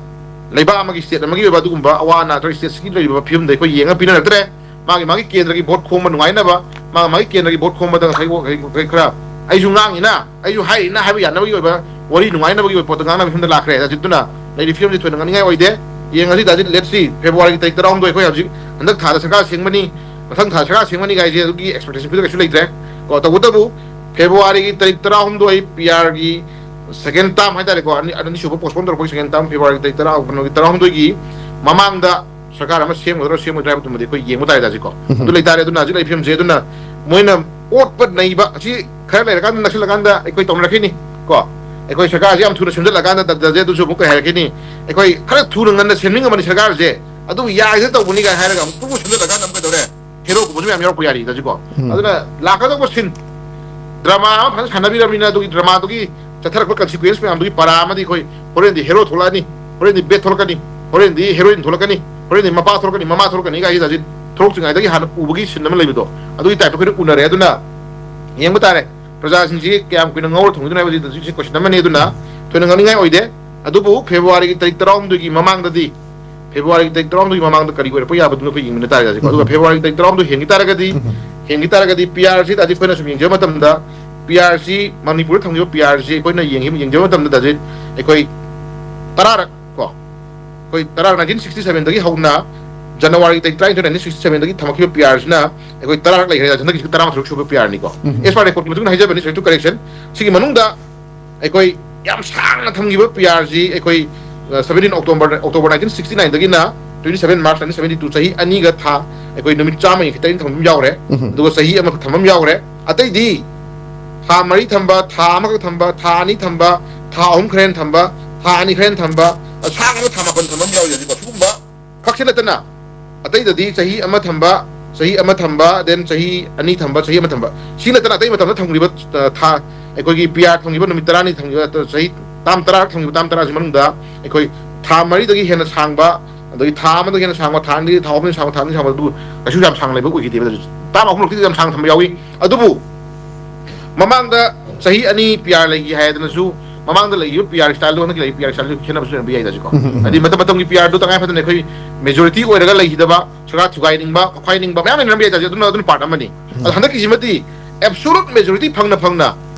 ꯂꯩꯕꯥꯛ ꯑꯃꯒꯤ, ꯁ꯭ꯇꯦꯠ ꯑꯃꯒꯤ ꯑꯣꯏꯕ ꯑꯗꯨꯒꯨꯝꯕ ꯑꯋꯥ ꯑꯅꯥ ꯅꯠꯇ꯭ꯔꯒ ꯁ꯭ꯇꯦꯠꯁꯤꯒꯤ ꯂꯩꯔꯤꯕ ꯐꯤꯕꯝꯗ ꯑꯩꯈꯣꯏ ꯌꯦꯡꯉ ꯄꯤꯅꯔꯛꯇ꯭ꯔꯦ꯫ ꯃꯥꯒꯤ ꯃꯥꯒꯤ ꯀꯦꯟꯗ꯭ꯔꯒꯤ ꯚꯣꯠ ꯈꯣꯝꯕ ꯅꯨꯡꯉꯥꯏꯅꯕ, ꯃꯥꯒꯤ ꯃꯥꯒꯤ ꯀꯦꯟꯗ꯭ꯔꯒꯤ ꯚꯣꯠ ꯈꯣꯝꯕꯗ ꯉꯁꯥꯏ ꯋꯥ-, ꯀꯩ, ꯀꯩ ꯈꯔ ꯑꯩꯁꯨ ꯉꯥꯡꯉꯤꯅ, ꯑꯩꯁꯨ ꯍꯥꯏꯔꯤꯅ ꯍꯥꯏꯕ ꯌꯥꯅꯕꯒꯤ ꯑꯣꯏꯕ ꯋꯥꯔꯤ ꯅꯨꯡꯉꯥꯏꯅꯕꯒꯤ ꯑꯣꯏꯕ ꯄꯣꯠꯇ ꯉꯥꯡꯅꯕꯒꯤ ꯐꯤꯕꯝꯗ ꯂꯥꯛꯈ꯭ꯔꯦ꯫ ꯍꯧꯖꯤꯛꯇꯨꯅ ꯂꯩꯔꯤꯕ ꯐꯤꯕꯝꯁꯤ ꯊꯣꯏꯅ ꯉꯥꯡꯅꯤꯡꯉꯥꯏ ꯑꯣꯏꯗꯦ꯫ ꯌꯦꯡꯉꯁꯤ ꯍꯧꯖꯤꯛ, let's see, ꯐꯦꯕ꯭ꯔꯨꯋꯥꯔꯤꯒꯤ ꯇꯥꯔꯤꯛ ꯇꯔꯥꯍꯨꯝꯗꯣꯏ ꯑꯩꯈꯣꯏ ꯍꯧꯖꯤꯛ ꯍꯟꯗꯛ ꯊꯥꯗ ꯁꯔꯀꯥꯔ ꯁꯦꯝꯒꯅꯤ, ꯃꯊꯪ ꯊꯥꯗ ꯁꯔꯀꯥꯔ ꯁꯦꯝꯒꯅꯤ ꯀꯥꯏꯁꯦ ꯑꯗꯨꯒꯤ ꯑꯦꯛꯁꯄꯦꯛꯇꯦꯁꯟ ꯄꯤꯕ ꯀꯩꯁꯨ ꯂꯩꯇ꯭ꯔꯦ꯫ ꯀꯣ, ꯇꯧꯕꯇꯕꯨ ꯐꯦꯕ꯭ꯔꯨꯋꯥꯔꯤꯒꯤ ꯇꯥꯔꯤꯛ ꯇꯔꯥꯍꯨꯝꯗꯣꯏ ꯄꯤ ꯑꯥꯔꯒꯤ ꯁꯦꯀꯦꯟ ꯇꯥꯔꯝ ꯍꯥꯏꯇꯥꯔꯦꯀꯣ, ꯑꯅꯤ-, ꯑꯅꯤꯁꯨꯕ ꯄꯣꯁꯄꯣꯟ ꯇꯧꯔꯛꯄꯒꯤ ꯁꯦꯀꯦꯟ ꯇꯥꯔꯝ ꯐꯦꯕ꯭ꯔꯨꯋꯥꯔꯤ ꯇꯥꯔꯤꯛ ꯇꯔꯥ, ꯀꯩꯅꯣꯒꯤ ꯇꯔꯥꯍꯨꯝꯗꯣꯏꯒꯤ ꯃꯃꯥꯡꯗ ꯁꯔꯀꯥꯔ ꯑꯃ ꯁꯦꯝꯒꯗ꯭ꯔꯥ ꯁꯦꯝꯃꯣꯏꯗ꯭ꯔꯥ ꯍꯥꯏꯕꯗꯨꯃꯗꯤ ꯑꯩꯈꯣꯏ ꯌꯦꯡꯕ ꯇꯥꯔꯦ ꯍꯧꯖꯤꯛꯀꯣ꯫ ꯎꯝ꯫ ꯑꯗꯨ ꯂꯩꯇꯥꯔꯦ꯫ ꯑꯗꯨꯅ ꯍꯧꯖꯤꯛ ꯂꯩꯔꯤꯕ ꯐꯤꯕꯝꯁꯦ, ꯑꯗꯨꯅ ꯃꯣꯏꯅ ꯑꯣꯠꯄ ꯅꯩꯕ ꯑꯁꯤ ꯈꯔ ꯂꯩꯔꯀꯥꯟꯗ, ꯅꯛꯁꯤꯜꯂꯀꯥꯟꯗ ꯑꯩꯈꯣꯏ ꯇꯧꯅꯔꯛꯈꯤꯅꯤ ꯀꯣ꯫ ꯑꯩꯈꯣꯏ ꯁꯔꯀꯥꯔꯁꯦ ꯌꯥꯝ ꯊꯨꯅ ꯁꯦꯝꯖꯤꯜꯂꯛꯀꯥꯟꯗ ꯗꯥꯖꯦ ꯑꯗꯨꯁꯨ ꯑꯃꯨꯛ ꯀꯩ ꯍꯥꯏꯔꯛꯈꯤꯅꯤ, ꯑꯩꯈꯣꯏ ꯈꯔ ꯊꯨꯅ ꯉꯟꯅ ꯁꯦꯝꯅꯤꯡꯉꯕꯅꯤ ꯁꯔꯀꯥꯔꯁꯦ, ꯑꯗꯨꯕꯨ ꯌꯥꯏꯗ ꯇꯧꯕꯅꯤ ꯀꯥꯏꯅ ꯍꯥꯏꯔꯒ ꯑꯃꯨꯛ ꯄꯨꯡ ꯁꯦꯝꯖꯤꯜꯂꯀꯥꯟꯗ ꯑꯃꯨꯛ ꯀꯩꯗꯧꯔꯦ, ꯍꯦꯔꯣꯒꯨꯝꯕꯁꯨ ꯃꯌꯥꯝ ꯌꯥꯎꯔꯛꯄ ꯌꯥꯔꯤ ꯍꯧꯖꯤꯛꯀꯣ꯫ ꯎꯝ꯫ ꯑꯗꯨꯅ ꯂꯥꯛꯀꯗꯧꯕ ꯁꯤꯟ, ꯗ꯭ꯔꯃꯥ ꯑꯃ ꯐꯖꯅ ꯁꯥꯟꯅꯕꯤꯔꯕꯅꯤꯅ ꯑꯗꯨꯒꯤ ꯗ꯭ꯔꯃꯥꯗꯨꯒꯤ ꯆꯠꯊꯔꯛꯄ ꯀꯟꯁꯤꯀ꯭ꯋꯦꯟꯁ ꯃꯌꯥꯝꯗꯨꯒꯤ ꯄꯔꯥ ꯑꯃꯗꯤ ꯑꯩꯈꯣꯏ ꯍꯣꯔꯦꯟꯗꯤ ꯍꯦꯔꯣ ꯊꯣꯛꯂꯛꯑꯅꯤ, ꯍꯣꯔꯦꯟꯗꯤ ꯕꯦꯠ ꯊꯣꯛꯂꯛꯀꯅꯤ, ꯍꯣꯔꯦꯟꯗꯤ ꯍꯦꯔꯣꯏꯟ ꯊꯣꯛꯂꯛꯀꯅꯤ, ꯍꯣꯔꯦꯟꯗꯤ ꯃꯄꯥ ꯊꯣꯛꯂꯛꯀꯅꯤ, ꯃꯃꯥ ꯊꯣꯛꯂꯛꯀꯅꯤ ꯀꯥꯏꯁꯤ ꯍꯧꯖꯤꯛ ꯊꯣꯛꯂꯛꯇ꯭ꯔꯤꯉꯩꯗꯒꯤ ꯍꯥꯟꯅ ꯎꯕꯒꯤ ꯁꯤꯟ ꯑꯃ ꯂꯩꯕꯗꯣ, ꯑꯗꯨꯒꯤ ꯇꯥꯏꯞꯇ ꯑꯩꯈꯣꯏꯅ ꯎꯅꯔꯦ꯫ ꯑꯗꯨꯅ ꯌꯦꯡꯕ ꯇꯥꯔꯦ꯫ ꯄ꯭ꯔꯖꯥꯁꯤꯡꯁꯤ ꯀꯌꯥꯝ ꯀꯨꯏꯅ ꯉꯧꯔ ꯊꯝꯈꯤꯗꯣꯏꯅꯣ ꯍꯥꯏꯕꯁꯤ ꯍꯧꯖꯤꯛꯁꯦ ꯀꯣꯏꯁꯟ ꯑꯃꯅꯤ꯫ ꯑꯗꯨꯅ ꯊꯣꯏꯅ ꯉꯥꯡꯅꯤꯡꯉꯥꯏ ꯑꯣꯏꯗꯦ꯫ ꯑꯗꯨꯕꯨ ꯐꯦꯕ꯭ꯔꯨꯋꯥꯔꯤꯒꯤ ꯇꯥꯔꯤꯛ ꯇꯔꯥꯍꯨꯝꯗꯣꯏꯒꯤ ꯃꯃꯥꯡꯗꯗꯤ, ꯐꯦꯕ꯭ꯔꯨꯋꯥꯔꯤꯒꯤ ꯇꯥꯔꯤꯛ ꯇꯔꯥꯍꯨꯝꯗꯣꯏꯒꯤ ꯃꯃꯥꯡꯗ ꯀꯔꯤ ꯑꯣꯏꯔꯛꯄ ꯌꯥꯕꯗꯨꯅ ꯑꯩꯈꯣꯏ ꯌꯦꯡꯃꯤꯟꯅ ꯇꯥꯔꯦ꯫ ꯑꯗꯨꯒ ꯎꯝ꯫ ꯐꯦꯕ꯭ꯔꯨꯋꯥꯔꯤꯒꯤ ꯇꯥꯔꯤꯛ ꯇꯔꯥꯍꯨꯝꯗꯣꯏ ꯍꯦꯟꯈꯤ ꯇꯥꯔꯒꯗꯤ, ꯎꯝ꯫ ꯍꯦꯟꯈꯤ ꯇꯥꯔꯒꯗꯤ ꯄꯤ ꯑꯥꯔ ꯁꯤ ꯇꯥꯔꯗꯤ ꯑꯩꯈꯣꯏꯅ ꯁꯨꯝ ꯌꯦꯡꯖꯕ ꯃꯇꯝꯗ, ꯄꯤ ꯑꯥꯔ ꯁꯤ ꯃꯅꯤꯄꯨꯔꯗ ꯊꯝꯈꯤꯕ ꯄꯤ ꯑꯥꯔ ꯁꯤ ꯑꯩꯈꯣꯏꯅ ꯌꯦꯡꯈꯤꯕ, ꯌꯦꯡꯖꯕ ꯃꯇꯝꯗ ꯇꯥꯔꯒꯗꯤ ꯑꯩꯈꯣꯏ ꯇꯔꯥꯔꯛ ꯀꯣ, ꯑꯩꯈꯣꯏ ꯇꯔꯥ, ꯅꯥꯏꯟꯇꯤꯟ ꯁꯤꯛꯁꯇꯤ ꯁꯚꯦꯟꯗꯒꯤ ꯍꯧꯅ ꯖꯅꯋꯥꯔꯤ ꯇꯥꯔꯤꯛ ꯇꯔꯥꯅꯤꯊꯣꯏ, ꯅꯥꯏꯟꯇꯤꯟ ꯁꯤꯛꯁꯇꯤ ꯁꯚꯦꯟꯗꯒꯤ ꯊꯝꯃꯛꯈꯤꯕ ꯄꯤ ꯑꯥꯔꯁꯤꯅ ꯑꯩꯈꯣꯏ ꯇꯔꯥꯔꯛ ꯂꯩꯈ꯭ꯔꯦ꯫ ꯍꯟꯗꯛꯀꯤꯁꯤ ꯇꯔꯥꯃꯥꯊꯣꯏꯔꯛ ꯁꯨꯕ ꯄꯤ ꯑꯥꯔꯅꯤꯀꯣ꯫ ꯎꯝ꯫ As per record ꯃꯇꯨꯡ ꯏꯟꯅ ꯍꯥꯏꯖꯕꯅꯤ, subject to correction꯫ ꯁꯤꯒꯤ ꯃꯅꯨꯡꯗ ꯑꯩꯈꯣꯏ ꯌꯥꯝ ꯁꯥꯡꯅ ꯊꯝꯈꯤꯕ ꯄꯤ ꯑꯥꯔꯁꯤ ꯑꯩꯈꯣꯏ, ꯑ, seventeen October, October nineteen sixty nineꯗꯒꯤꯅ twenty seven March nineteen seventy two, ꯆꯍꯤ ꯑꯅꯤꯒ ꯊꯥ, ꯑꯩꯈꯣꯏ ꯅꯨꯃꯤꯠ ꯆꯥꯝꯃ ꯌꯥꯡꯈꯩ ꯇꯔꯦꯠ ꯊꯝꯕ ꯑꯃ ꯌꯥꯎꯔꯦ꯫ ꯎꯝ꯫ ꯑꯗꯨꯒ ꯆꯍꯤ ꯑꯃ ꯊꯝꯕ ꯑꯃ ꯌꯥꯎꯔꯦ꯫ ꯑꯇꯩꯗꯤ ꯊꯥ ꯃꯔꯤ ꯊꯝꯕ, ꯊꯥ ꯑꯃꯈꯛ ꯊꯝꯕ, ꯊꯥ ꯑꯅꯤ ꯊꯝꯕ, ꯊꯥ ꯑꯍꯨꯝ ꯈꯔ ꯍꯦꯟꯅ ꯊꯝꯕ, ꯊꯥ ꯑꯅꯤ ꯈꯔ ꯍꯦꯟꯅ ꯊꯝꯕ, ꯁꯥꯡꯅ ꯊꯥ ꯃꯥꯄꯟ ꯊꯝꯕ ꯑꯃ ꯌꯥꯎꯔꯤ꯫ ꯍꯧꯖꯤꯛ ꯁꯤꯒꯨꯝꯕ ꯈꯛꯁꯤ ꯅꯠꯇꯅ ꯑꯇꯩꯗꯗꯤ ꯆꯍꯤ ꯑꯃ ꯊꯝꯕ, ꯆꯍꯤ ꯑꯃ ꯊꯝꯕ, then ꯆꯍꯤ ꯑꯅꯤ ꯊꯝꯕ, ꯆꯍꯤ ꯑꯃ ꯊꯝꯕ, ꯁꯤ ꯅꯠꯇꯅ ꯑꯇꯩ ꯃꯇꯝꯗ ꯊꯝꯈ꯭ꯔꯤꯕ, ꯑ, ꯊꯥ, ꯑꯩꯈꯣꯏꯒꯤ ꯄꯤ ꯑꯥꯔ ꯊꯝꯈꯤꯕ ꯅꯨꯃꯤꯠ ꯇꯔꯥꯅꯤ ꯊꯝꯈꯤꯕ, ꯑ, ꯆꯍꯤ ꯇꯥꯝ ꯇꯔꯥ ꯊꯝꯈꯤꯕ ꯇꯥꯝ ꯇꯔꯥꯁꯤ ꯃꯅꯨꯡꯗ ꯑꯩꯈꯣꯏ ꯊꯥ ꯃꯔꯤꯗꯒꯤ ꯍꯦꯟꯅ ꯁꯥꯡꯕ, ꯑꯗꯒꯤ ꯊꯥ ꯑꯃꯗꯒꯤ ꯍꯦꯟꯅ ꯁꯥꯡꯕ, ꯊꯥ ꯑꯅꯤꯗꯒꯤ ꯊꯥ ꯑꯍꯨꯝꯗꯒꯤ ꯁꯥꯡꯕ, ꯊꯥ ꯑꯅꯤ ꯁꯥꯡꯕ, ꯑꯗꯨ ꯀꯩꯁꯨ ꯌꯥꯝ ꯁꯥꯡꯅ ꯂꯩꯕ ꯑꯣꯏꯈꯤꯗꯦꯕ꯫ ꯇꯥꯝ ꯑꯍꯨꯝꯂꯛꯇꯤ ꯌꯥꯝ ꯁꯥꯡꯅ ꯊꯝꯕ ꯌꯥꯎꯏ꯫ ꯑꯗꯨꯕꯨ ꯃꯃꯥꯡꯗ ꯆꯍꯤ ꯑꯅꯤ ꯄꯤ ꯑꯥꯔ ꯂꯩꯈꯤ ꯍꯥꯏꯗꯅꯁꯨ, ꯃꯃꯥꯡꯗ ꯂꯩꯈꯤꯕ ꯄꯤ ꯑꯥꯔ ꯁ꯭ꯇꯥꯏꯜꯗꯨꯒ ꯍꯟꯗꯛꯀꯤ ꯂꯩꯔꯤꯕ ꯄꯤ ꯑꯥꯔ ꯁ꯭ꯇꯥꯏꯜꯗꯨꯒ ꯈꯦꯠꯅꯕꯁꯨ ꯂꯩꯔꯝꯕ ꯌꯥꯏꯗ ꯁꯤꯀꯣ꯫ ꯎꯝ, ꯎꯝ, ꯎꯝ꯫ ꯍꯥꯏꯗꯤ ꯃꯇꯝ ꯃꯇꯝꯒꯤ ꯄꯤ ꯑꯥꯔꯗꯨ ꯇꯉꯥꯏ ꯐꯗꯅ ꯑꯩꯈꯣꯏ ꯃꯦꯖꯣꯔꯤꯇꯤ ꯑꯣꯏꯔꯒ ꯂꯩꯈꯤꯗꯕ, ꯁꯔꯀꯥꯔ ꯊꯨꯒꯥꯏꯅꯤꯡꯕ, ꯈꯣꯠꯈꯥꯏꯅꯤꯡꯕ ꯃꯌꯥꯝ ꯂꯩꯅꯔꯝꯕ ꯌꯥꯏꯗ, ꯑꯗꯨꯅ ꯑꯗꯨꯅ ꯄꯥꯔꯠ ꯑꯃꯅꯤ꯫ ꯑꯗꯣ ꯎꯝ꯫ ꯍꯟꯗꯛꯀꯤꯁꯤꯃꯗꯤ ꯑꯦꯕꯁꯣꯂꯨꯠ ꯃꯦꯖꯣꯔꯤꯇꯤ ꯐꯪꯅ ꯐꯪꯅ,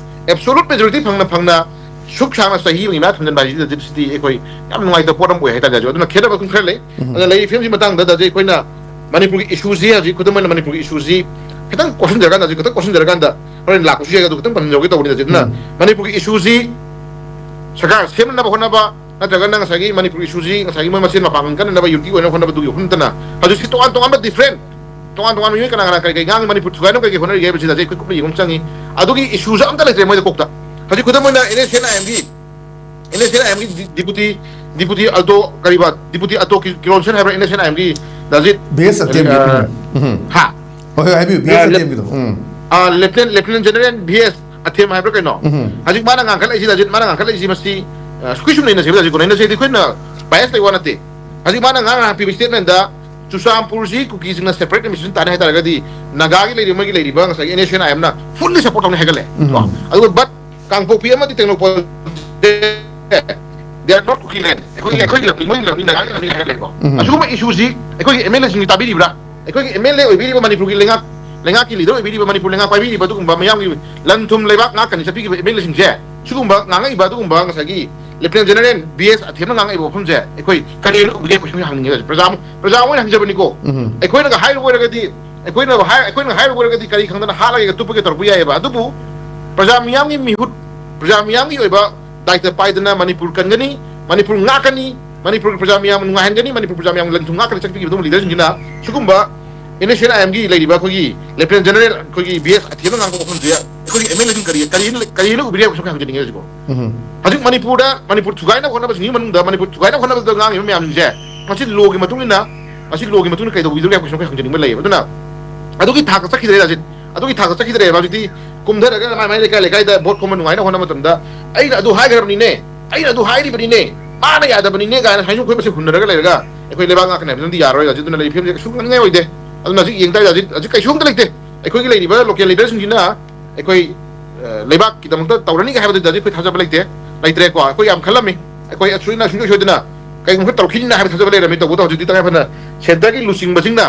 ꯑꯦꯕꯁꯣꯂꯨꯠ ꯃꯦꯖꯣꯔꯤꯇꯤ ꯐꯪꯅ ꯐꯪꯅ ꯁꯨꯛ ꯁꯥꯡꯅ ꯆꯍꯤ ꯑꯃꯒꯤ ꯃꯌꯥ ꯊꯝꯖꯤꯟꯕ ꯍꯥꯏꯁꯤꯗꯤ ꯁꯤꯗꯤ ꯑꯩꯈꯣꯏ ꯌꯥꯝ ꯅꯨꯡꯉꯥꯏꯇꯕ ꯄꯣꯠ ꯑꯃ ꯑꯣꯏ ꯍꯥꯏꯇꯥꯔꯦ꯫ ꯑꯗꯨꯅ ꯈꯦꯠꯅꯕ ꯑꯗꯨꯝ ꯈꯔ ꯂꯩ꯫ ꯎꯝ꯫ ꯑꯗꯨꯅ ꯂꯩꯔꯤꯕ ꯐꯤꯕꯝꯁꯤ ꯃꯇꯥꯡꯗ ꯗꯥꯖꯤ ꯑꯩꯈꯣꯏꯅ ꯃꯅꯤꯄꯨꯔꯒꯤ ꯏꯁꯨꯁꯤ, ꯍꯧꯖꯤꯛ ꯈꯨꯗꯝ ꯑꯣꯏꯅ ꯃꯅꯤꯄꯨꯔꯒꯤ ꯏꯁꯨꯁꯤ ꯈꯤꯇꯪ ꯀꯣꯠꯁꯤꯟꯖꯔꯀꯥꯟꯗ, ꯍꯧꯖꯤꯛ ꯈꯤꯇꯪ ꯀꯣꯠꯁꯤꯟꯖꯔꯀꯥꯟꯗ ꯍꯣꯔꯦꯟ ꯂꯥꯛꯄꯁꯨ ꯌꯥꯏ, ꯑꯗꯨ ꯈꯤꯇꯪ ꯄꯟꯖꯍꯧꯒꯦ ꯇꯧꯕꯅꯤ꯫ ꯑꯗꯨꯅ ꯎꯝ꯫ ꯃꯅꯤꯄꯨꯔꯒꯤ ꯏꯁꯨꯁꯤ ꯁꯔꯀꯥꯔ ꯁꯦꯝꯅꯅꯕ ꯍꯣꯠꯅꯕ, ꯅꯠꯇ꯭ꯔꯒꯅ ꯉꯁꯥꯏꯒꯤ ꯃꯅꯤꯄꯨꯔ ꯏꯁꯨꯁꯤ ꯉꯁꯥꯏꯒꯤ ꯃꯣꯏ ꯃꯁꯦꯟ ꯃꯄꯥꯡꯒꯜ ꯀꯟꯅꯅꯕ ꯌꯨꯅꯤꯇꯤ ꯑꯣꯏꯅꯕ ꯍꯣꯠꯅꯕꯗꯨꯒꯤ ꯋꯥꯐꯝ ꯅꯠꯇꯅ ꯍꯧꯖꯤꯛꯁꯤ ꯇꯣꯉꯥꯟ ꯇꯣꯉꯥꯟꯕ ꯗꯤꯐ꯭ꯔꯦꯟ, ꯇꯣꯉꯥꯟ ꯇꯣꯉꯥꯟꯕ ꯃꯤꯑꯣꯏ ꯀꯅꯥ ꯀꯅꯥ ꯀꯔꯤ ꯀꯔꯤ ꯉꯥꯡꯉꯤ, ꯃꯅꯤꯄꯨꯔ ꯊꯨꯒꯥꯏꯅꯕ ꯀꯔꯤ ꯀꯔꯤ ꯍꯣꯠꯅꯔꯤꯒꯦ ꯍꯥꯏꯕꯁꯤꯗ ꯑꯩꯈꯣꯏ ꯀꯨꯞꯅ ꯌꯦꯡꯕ ꯑꯃ ꯆꯪꯉꯤ꯫ ꯑꯗꯨꯒꯤ ꯏꯁꯨꯁꯨ ꯑꯝꯇ ꯂꯩꯇ꯭ꯔꯦ ꯃꯣꯏꯗ ꯀꯣꯛꯇ꯫ ꯍꯧꯖꯤꯛ ꯈꯨꯗꯝ ꯑꯣꯏꯅ ꯑꯦꯟ ꯑꯦꯁ ꯑꯦꯟ ꯑꯥꯏ ꯑꯦꯝꯒꯤ, ꯑꯦꯟ ꯑꯦꯁ ꯑꯦꯟ ꯑꯥꯏ ꯑꯦꯝꯒꯤ ꯗꯤ-, ꯗꯤꯄꯨꯇꯤ, ꯗꯤꯄꯨꯇꯤ ꯑꯜꯇꯣ, ꯀꯔꯤꯕ, ꯗꯤꯄꯨꯇꯤ ꯑꯜꯇꯣ ꯀꯤ-, ꯀꯤꯔꯣꯟ ꯁꯦꯟ ꯍꯥꯏꯕ꯭ꯔꯥ, ꯑꯦꯟ ꯑꯦꯁ ꯑꯦꯟ ꯑꯥꯏ ꯑꯦꯝꯒꯤ ꯗꯥꯖꯤꯠ, ꯕꯤ ꯑꯦꯁ ꯑꯇꯦꯝꯒꯤ꯫ ꯑ, ꯎꯝ꯫ ꯎꯝ꯫ ꯍꯥ? ꯍꯣꯏ, ꯍꯣꯏ, ꯍꯥꯏꯕꯤꯌꯨ, ꯕꯤ ꯑꯦꯁ ꯑ, ꯂꯦꯞ-, ꯑꯇꯦꯝꯒꯤꯗꯣ꯫ ꯎꯝ꯫ ꯑ, ꯂꯦꯐꯇꯤꯅꯦꯟ-, ꯂꯦꯐꯇꯤꯅꯦꯟ ꯖꯦꯅꯔꯦꯜ ꯕꯤ ꯑꯦꯁ ꯑꯊꯦꯝ ꯍꯥꯏꯕ꯭ꯔꯥ ꯀꯩꯅꯣ? ꯎꯝ꯫ ꯍꯧꯖꯤꯛ ꯃꯥꯅ ꯉꯥꯡꯈꯠꯂꯛꯏꯁꯤ, ꯗꯥꯖꯤꯠ, ꯃꯥꯅ ꯉꯥꯡꯈꯠꯂꯛꯏꯁꯤ ꯃꯁꯤ, ꯑ, ꯁꯨꯀꯤ ꯁꯨꯝ ꯅꯩꯅꯁꯦꯕ, ꯗꯥꯖꯤꯠ, ꯀꯣ, ꯅꯩꯅꯁꯦꯗꯤ ꯑꯩꯈꯣꯏꯅ ꯕꯥꯏꯁ ꯂꯩ ꯋꯥ ꯅꯠꯇꯦ꯫ ꯍꯧꯖꯤꯛ ꯃꯥꯅ ꯉꯔꯥꯡ ꯅꯍꯥꯟ ꯄꯤꯕ ꯁ꯭ꯇꯦꯠꯃꯦꯟꯗ ꯆꯨꯔꯆꯥꯟꯄꯨꯔꯁꯤ ꯀꯨꯀꯤꯁꯤꯡꯅ separate administration ꯇꯥꯅꯤ ꯍꯥꯏꯇꯥꯔꯒꯗꯤ, ꯅꯥꯒꯥꯒꯤ ꯂꯩꯔꯤꯕ, ꯃꯣꯏꯒꯤ ꯂꯩꯔꯤꯕ ꯉꯁꯥꯏꯒꯤ NSCN-IM-ꯅ fully support ꯇꯧꯅꯤ ꯍꯥꯏꯒꯠꯂꯦ꯫ ꯎꯝ꯫ ꯀꯣ? ꯑꯗꯨꯒ but ꯀꯥꯡꯄꯣꯛꯄꯤ ꯑꯃꯗꯤ Tengnoupal they are not Kuki land. ꯑꯩꯈꯣꯏꯒꯤ, ꯎꯝ꯫ ꯑꯩꯈꯣꯏꯒꯤ ꯂꯝꯅꯤ, ꯃꯣꯏꯒꯤ ꯂꯝꯅꯤ, ꯅꯥꯒꯥꯒꯤ ꯂꯝꯅꯤ ꯍꯥꯏꯔ ꯂꯩꯀꯣ꯫ ꯎꯝ꯫ ꯑꯁꯤꯒꯨꯝꯕ issue-ꯁꯤ ꯑꯩꯈꯣꯏꯒꯤ MLA-ꯁꯤꯡꯁꯤ ꯇꯥꯕꯤꯔꯤꯕ꯭ꯔꯥ? ꯑꯩꯈꯣꯏꯒꯤ MLA ꯑꯣꯏꯕꯤꯔꯤꯕ ꯃꯅꯤꯄꯨꯔꯒꯤ ꯂꯩꯉꯥꯛ, ꯂꯩꯉꯥꯛꯀꯤ leader ꯑꯣꯏꯕꯤꯔꯤꯕ, ꯃꯅꯤꯄꯨꯔ ꯂꯩꯉꯥꯛ ꯄꯥꯏꯕꯤꯔꯤꯕ ꯑꯗꯨꯒꯨꯝꯕ ꯃꯤꯌꯥꯝꯒꯤ ꯂꯟ ꯊꯨꯝ ꯂꯩꯕꯥꯛ ꯉꯥꯛꯀꯅꯤ ꯆꯠꯄꯤꯈꯤꯕ MLA-ꯁꯤꯡꯁꯦ ꯁꯤꯒꯨꯝꯕ ꯉꯥꯡꯉꯛꯏꯕ ꯑꯗꯨꯒꯨꯝꯕ ꯉꯁꯥꯏꯒꯤ Lieutenant General B S ꯑꯊꯦꯝꯅ ꯉꯥꯡꯉꯛꯏꯕ ꯋꯥꯐꯝꯁꯦ ꯑꯩꯈꯣꯏ ꯀꯔꯤꯅ ꯎꯕꯤꯒꯦ question ꯍꯪꯅꯤꯡꯉꯦ꯫ ꯄ꯭ꯔꯖꯥ, ꯄ꯭ꯔꯖꯥ ꯑꯣꯏꯅ ꯍꯪꯖꯕꯅꯤꯀꯣ꯫ ꯎꯝ꯫ ꯑꯩꯈꯣꯏꯅꯒ ꯍꯥꯏꯔꯨꯕ ꯑꯣꯏꯔꯒꯗꯤ, ꯑꯩꯈꯣꯏꯅ ꯍꯥꯏ-, ꯑꯩꯈꯣꯏꯅ ꯍꯥꯏꯔꯨꯕ ꯑꯣꯏꯔꯒꯗꯤ ꯀꯔꯤ ꯈꯪꯗꯅ ꯍꯥꯠꯂꯒꯦꯒ ꯇꯨꯞꯄꯒꯦ ꯇꯧꯔꯛꯄ ꯌꯥꯏꯑꯕ꯫ ꯑꯗꯨꯕꯨ ꯄ꯭ꯔꯖꯥ ꯃꯤꯌꯥꯝꯒꯤ ꯃꯤꯍꯨꯠ, ꯄ꯭ꯔꯖꯥ ꯃꯤꯌꯥꯝꯒꯤ ꯑꯣꯏꯕ ꯗꯥꯏꯇ ꯄꯥꯏꯗꯅ ꯃꯅꯤꯄꯨꯔ ꯀꯟꯒꯅꯤ, ꯃꯅꯤꯄꯨꯔ ꯉꯥꯛꯀꯅꯤ, ꯃꯅꯤꯄꯨꯔꯒꯤ ꯄ꯭ꯔꯖꯥ ꯃꯤꯌꯥꯝ ꯅꯨꯡꯉꯥꯏꯍꯟꯒꯅꯤ, ꯃꯅꯤꯄꯨꯔ ꯄ꯭ꯔꯖꯥ ꯃꯤꯌꯥꯝ ꯂꯟ ꯊꯨꯝ ꯉꯥꯛꯀꯅꯤ ꯆꯠꯄꯤꯈꯤꯕ ꯑꯗꯨꯒꯨꯝꯕ leader-ꯁꯤꯡꯁꯤꯅ ꯁꯤꯒꯨꯝꯕ NSCN-IM-ꯒꯤ ꯂꯩꯔꯤꯕ ꯑꯩꯈꯣꯏꯒꯤ Lieutenant General ꯑꯩꯈꯣꯏꯒꯤ B S ꯑꯊꯦꯝꯅ ꯉꯥꯡꯕ ꯋꯥꯐꯝꯁꯦ ꯑꯩꯈꯣꯏꯒꯤ MLA-ꯁꯤꯡ ꯀꯔꯤ, ꯀꯔꯤ, ꯀꯔꯤꯅ ꯎꯕꯤꯔꯦ ꯍꯥꯏꯕꯁꯨ ꯍꯪꯖꯅꯤꯡꯉꯦ ꯍꯧꯖꯤꯛꯐꯥꯎ꯫ ꯎꯝ꯫ ꯍꯧꯖꯤꯛ ꯃꯅꯤꯄꯨꯔꯗ, ꯃꯅꯤꯄꯨꯔ ꯊꯨꯒꯥꯏꯅꯕ ꯍꯣꯠꯅꯕꯁꯤꯡꯒꯤ ꯃꯅꯨꯡꯗ, ꯃꯅꯤꯄꯨꯔ ꯊꯨꯒꯥꯏꯅꯕ ꯍꯣꯠꯅꯕꯗ ꯉꯥꯡꯉꯤꯕ ꯃꯌꯥꯝꯁꯤꯡꯁꯦ ꯃꯁꯤ law-ꯒꯤ ꯃꯇꯨꯡ ꯏꯟꯅ, ꯃꯁꯤ law-ꯒꯤ ꯃꯇꯨꯡ ꯏꯟꯅ ꯀꯩꯗꯧꯕꯤꯗꯣꯔꯤꯒꯦ ꯍꯥꯏꯕ question ꯑꯩꯈꯣꯏ ꯍꯪꯖꯅꯤꯡꯕ ꯂꯩꯌꯦꯕ꯫ ꯑꯗꯨꯅ ꯑꯗꯨꯒꯤ ꯊꯥꯛꯇ ꯆꯠꯈꯤꯗ꯭ꯔꯦ ꯍꯧꯖꯤꯛ, ꯑꯗꯨꯒꯤ ꯊꯥꯛꯇ ꯆꯠꯈꯤꯗ꯭ꯔꯦꯕ꯫ ꯍꯧꯖꯤꯛꯇꯤ ꯀꯨꯝꯊꯔꯒ ꯃꯥꯏ ꯃꯥꯏ ꯂꯩꯀꯥꯏ ꯂꯩꯀꯥꯏꯗ vote ꯈꯣꯝꯕ ꯅꯨꯡꯉꯥꯏꯅ ꯍꯣꯠꯅꯕ ꯃꯇꯝꯗ ꯑꯩꯅ ꯑꯗꯨ ꯍꯥꯏꯈ꯭ꯔꯕꯅꯤꯅꯦ, ꯑꯩꯅ ꯑꯗꯨ ꯍꯥꯏꯔꯤꯕꯅꯤꯅꯦ, ꯃꯥꯅ ꯌꯥꯗꯕꯅꯤꯅꯦ ꯀꯥꯏꯅ ꯍꯥꯏꯁꯨ ꯑꯩꯈꯣꯏ ꯃꯁꯦꯟ ꯍꯨꯟꯅꯔꯒ ꯂꯩꯔꯒ ꯑꯩꯈꯣꯏ ꯂꯩꯕꯥꯛ ꯉꯥꯛꯀꯅꯤ ꯍꯥꯏꯕꯗꯨꯅꯗꯤ ꯌꯥꯔꯣꯏ꯫ ꯍꯧꯖꯤꯛ ꯑꯗꯨꯅ ꯂꯩꯔꯤ ꯐꯤꯕꯝꯁꯦ ꯀꯩꯁꯨ ꯉꯥꯡꯅꯤꯡꯉꯥꯏ ꯑꯣꯏꯗꯦ꯫ ꯑꯗꯨꯅ ꯍꯧꯖꯤꯛ ꯌꯦꯡ ꯇꯥꯔꯗꯤ ꯍꯧꯖꯤꯛ, ꯍꯧꯖꯤꯛ ꯀꯩꯁꯨ ꯑꯝꯇ ꯂꯩꯇꯦ꯫ ꯑꯩꯈꯣꯏꯒꯤ ꯂꯩꯔꯤꯕ local leader-ꯁꯤꯡꯁꯤꯅ ꯑꯩꯈꯣꯏ, ꯑ, ꯂꯩꯕꯥꯛꯀꯤꯗꯃꯛꯇ ꯇꯧꯔꯅꯤꯒ ꯍꯥꯏꯕꯗꯨꯗꯤ ꯑꯩꯈꯣꯏ ꯊꯥꯖꯕ ꯂꯩꯇꯦ, ꯂꯩꯇ꯭ꯔꯦꯀꯣ꯫ ꯑꯩꯈꯣꯏ ꯌꯥꯝ ꯈꯜꯂꯝꯃꯤ, ꯑꯩꯈꯣꯏ ꯑꯁꯣꯏꯅ ꯁꯨꯡꯁꯣꯏ ꯁꯣꯏꯗꯅ ꯀꯩꯒꯨꯝꯕ ꯈꯔ ꯇꯧꯔꯛꯈꯤꯅꯤꯅ ꯍꯥꯏꯕ ꯊꯥꯖꯕ ꯂꯩꯔꯝꯃꯤ꯫ ꯇꯧꯕꯗ ꯍꯧꯖꯤꯛꯇꯤ ꯇꯉꯥꯏ ꯐꯗꯅ centre-ꯒꯤ ꯂꯨꯆꯤꯡꯕꯁꯤꯡꯅ,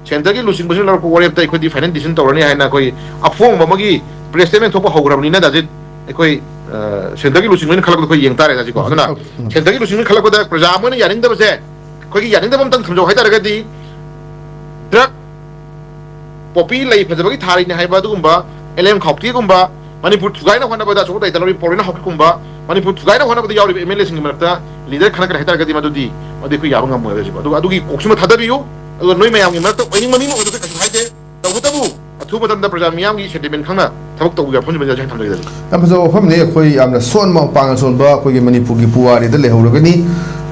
centre-ꯒꯤ ꯂꯨꯆꯤꯡꯕꯁꯤꯡꯅ ꯂꯧꯔꯛꯄ ꯋꯥꯔꯦꯞꯇ ꯑꯩꯈꯣꯏꯗꯤ final decision ꯇꯧꯔꯅꯤ ꯍꯥꯏꯅ ꯑꯩꯈꯣꯏ ꯑꯐꯣꯡꯕ ꯑꯃꯒꯤ press statement ꯊꯣꯛꯄ ꯍꯧꯈ꯭ꯔꯕꯅꯤꯅ ꯗꯥꯖꯤꯠ ꯑꯩꯈꯣꯏ, ꯑ, centre-ꯒꯤ ꯂꯨꯆꯤꯡꯕꯁꯤꯡꯅ ꯈꯜꯂꯛꯄꯗ ꯑꯩꯈꯣꯏ ꯌꯦꯡ ꯇꯥꯔꯦ ꯍꯧꯖꯤꯛꯀꯣ꯫ ꯑꯗꯨꯅ ꯎꯝ꯫ Centre-ꯒꯤ ꯂꯨꯆꯤꯡꯕꯁꯤꯡꯅ ꯈꯜꯂꯛꯄꯗ ꯄ꯭ꯔꯖꯥ ꯑꯃ ꯑꯣꯏꯅ ꯌꯥꯅꯤꯡꯗꯕꯁꯦ, ꯑꯩꯈꯣꯏꯒꯤ ꯌꯥꯅꯤꯡꯗꯕ ꯑꯝꯇꯪ ꯊꯝꯖꯧ ꯍꯥꯏꯇꯥꯔꯒꯗꯤ drug ꯄꯣꯄꯤ ꯂꯩ ꯐꯖꯕꯒꯤ ꯊꯥꯔꯤꯅꯤ ꯍꯥꯏꯕ ꯑꯗꯨꯒꯨꯝꯕ ꯑꯦꯜ ꯑꯦꯝ ꯈꯥꯎꯇꯦꯒꯨꯝꯕ, ꯃꯅꯤꯄꯨꯔ ꯊꯨꯒꯥꯏꯅ ꯍꯣꯠꯅꯕꯗ ꯑꯆꯧꯕ ꯗꯥꯏꯇ ꯂꯧꯔꯤꯕ ꯄꯥꯎꯔꯩꯅ ꯍꯥꯎꯀꯤꯞꯀꯨꯝꯕ, ꯃꯅꯤꯄꯨꯔ ꯊꯨꯒꯥꯏꯅ ꯍꯣꯠꯅꯕꯗ ꯌꯥꯎꯔꯤꯕ MLA-ꯁꯤꯡꯒꯤ ꯃꯔꯛꯇ leader ꯈꯟꯅꯒꯅꯤ ꯍꯥꯏꯇꯥꯔꯒꯗꯤ ꯃꯗꯨꯗꯤ, ꯃꯗꯨ ꯑꯩꯈꯣꯏ ꯌꯥꯕ ꯉꯝꯃꯣꯏ ꯍꯥꯏꯕꯁꯤꯀꯣ꯫ ꯑꯗꯨꯒ ꯑꯗꯨꯒꯤ ꯀꯣꯛꯁꯤꯃ ꯊꯥꯗꯕꯤꯌꯨ꯫ ꯑꯗꯨꯒ ꯅꯣꯏ ꯃꯌꯥꯝꯒꯤ ꯃꯔꯛꯇ ꯑꯣꯏꯅꯤꯡꯕ ꯃꯤ ꯑꯃ ꯑꯣꯏꯕꯗ ꯀꯩꯁꯨ ꯍꯥꯏꯗꯦ꯫ ꯇꯧꯕꯇꯕꯨ ꯑꯊꯨꯕ ꯃꯇꯝꯗ ꯄ꯭ꯔꯖꯥ ꯃꯤꯌꯥꯝꯒꯤ sentiment ꯈꯪꯅ ꯊꯕꯛ ꯇꯧꯕꯤꯌꯨ ꯍꯥꯏꯕ ꯐꯣꯡꯗꯣꯛꯆꯔꯤ ꯍꯥꯏꯅ ꯊꯝꯖꯒꯦ꯫ ꯌꯥꯝ ꯐꯖꯕ ꯋꯥꯐꯝꯅꯤ꯫ ꯑꯩꯈꯣꯏ ꯌꯥꯝꯅ ꯁꯣꯟꯕ, ꯃꯄꯥꯡꯒꯜ ꯁꯣꯟꯕ ꯑꯩꯈꯣꯏꯒꯤ ꯃꯅꯤꯄꯨꯔꯒꯤ ꯄꯨꯋꯥꯔꯤꯗ ꯂꯩꯍꯧꯔꯒꯅꯤ꯫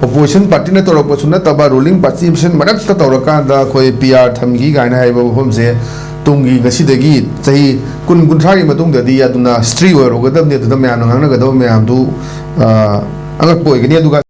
Opposition party-ꯅ ꯇꯧꯔꯛꯄꯁꯨ ꯅꯠꯇꯕ, ruling party ꯃꯁꯦꯟ ꯃꯔꯛꯇ ꯇꯧꯔꯀꯥꯟꯗ ꯑꯩꯈꯣꯏ P R ꯊꯝꯈꯤ ꯀꯥꯏꯅ ꯍꯥꯏꯕ ꯋꯥꯐꯝꯁꯦ ꯇꯨꯡꯒꯤ ꯉꯁꯤꯗꯒꯤ ꯆꯍꯤ ꯀꯨꯟ, ꯀꯨꯟꯊ꯭ꯔꯥꯒꯤ ꯃꯇꯨꯡꯗꯗꯤ ꯑꯗꯨꯅ history ꯑꯣꯏꯔꯨꯒꯗꯕꯅꯤ꯫ ꯑꯗꯨꯗ ꯃꯌꯥꯝꯅ ꯉꯥꯡꯅꯒꯗꯕ ꯃꯌꯥꯝꯗꯨ, ꯑ, ꯑꯉꯛꯄ ꯑꯣꯏꯒꯅꯤ꯫ ꯑꯗꯨꯒ